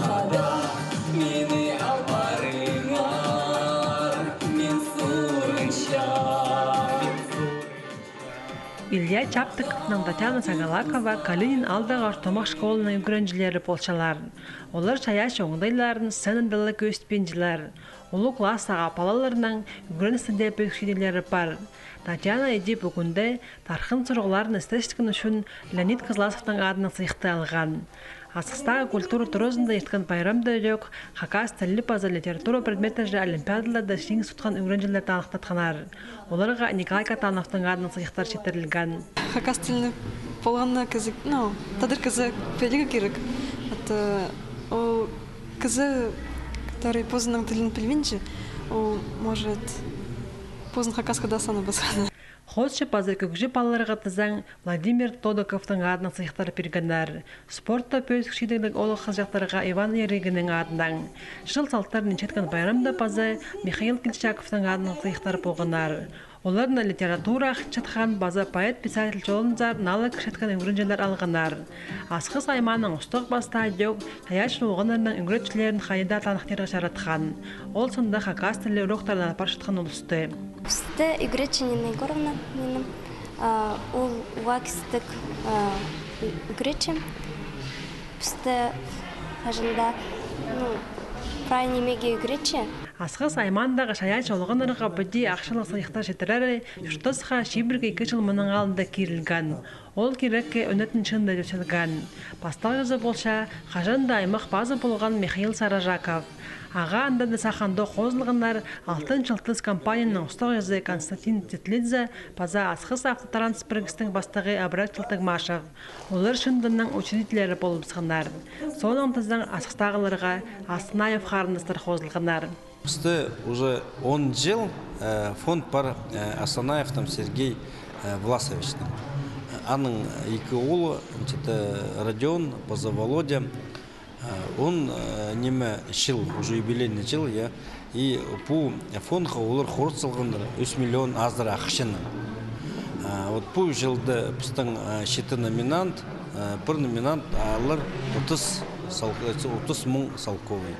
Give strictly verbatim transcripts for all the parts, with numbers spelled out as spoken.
Мині апарыңар, мин сурынчам. Илья Чаптыковнаң Татьяна Сагалакова Калинин аалдағы ортымах школаның ӱгренҷілері полчалар. Олар чайаачы оңдайларын сценада ла кӧзітпинчелер. Улуғ класстағы палаларның ӱгреністіг пӧзік чииттері пар. Татьяна иди пӱгӱнде тархын сурығларын істесчеткен ӱчӱн Леонид Кызласовтың адынаң сыйыхты алған. Асхыстағы культура туразында ирткен пайрамда ӧк хакас тілі паза литература предметтері олимпиадаларда чиңіс тутхан ӱгренҷілерні таныхтатханнар. Оларға Николай Катановтың адынаң сыйыхтар читірілген. Хакас тілі полғанына кізі, ну, тадар кізі пілерге кирек. Это ол кізі, который позының тілін пілбинче, ол может позын хакасха даа санабасхан. Хоосчы паза кӧгҷі палаларға тізең Владимир Тодыковтың адынаң сыйыхтар пиргеннер. Спортта пӧзік чидігліг олығ-хызыҷахтарға Иван Ерегиннің адынаң. Чыл салтарын итчеткен пайрамда паза Михаил Кильчичаковтың адынаң сыйыхтар полғаннар. Оларны литература ахчатхан паза поэт-писатель чолынзар налығ кірчеткен ӱгренҷілер алғаннар. Асхыс аймааның устағ-пастаа ӧк чайаачы олғаннарның ӱгретчілерін хайди даа таныхтирға чаратхан. Ол сында хакас тілі уроктарын апарчатхан улусты. Пісті ӱгретчі Нина Егоровна минің, а, ол уғаа кізідіг, а, ӱ-, ӱгретчі. Пісті хаҷан даа, ну, прай нимеге ӱгретчі. Асхыс аймаандағы чайаачы олғаннарға піди ахчалығ сыйыхтар читірері чуртасха чибіргі ікі чыл мының алнында кирілген. Ол кирекке ӧнетін чыында тӧстелген. Пастағҷызы полча хаҷан даа аймах пазы полған Михаил Сарыжаков. Ағаа анда даа сах андох хозылғаннар «Алтын чылтыс» компанияның устағҷызы Константин Тетлидзе паза Асхыс автотранс пірігістің пастығы Абрек Чалтыгмашев. Олар чыындының учредительлері полыбысханнар. Соонаң тізең Асхыстағыларға Асанаев харындастар хозылғаннар. Пісте уже он чыл, э, фонд пар, э, Асанаевтің Сергей, э, Власовичтің. Аның ікі оолы, значит, э, Родион, паза Володя. Э, он, э, ниме, чыл, уже юбилейный чыл, я. И пу фондха олар хорат салғаннар ӱс миллион азыра ахчаны. Э, вот пу чылда пістің, э, читі номинант, э, пір номинант алар отыс сал-, отыс муң салковай.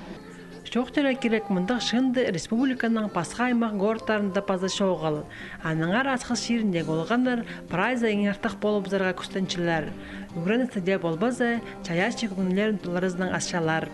Чоохтирға кирек, мындағ чыынды республиканың пасха аймах городтарында паза чоғыл. Аннаңар Асхыс чиріндегі олғаннар прайзы иң артых полыбызарға кӱстенчелер. Ӱгреністіг дее полбаза, чайаачы кӧңнілерін толаразынаң асчалар.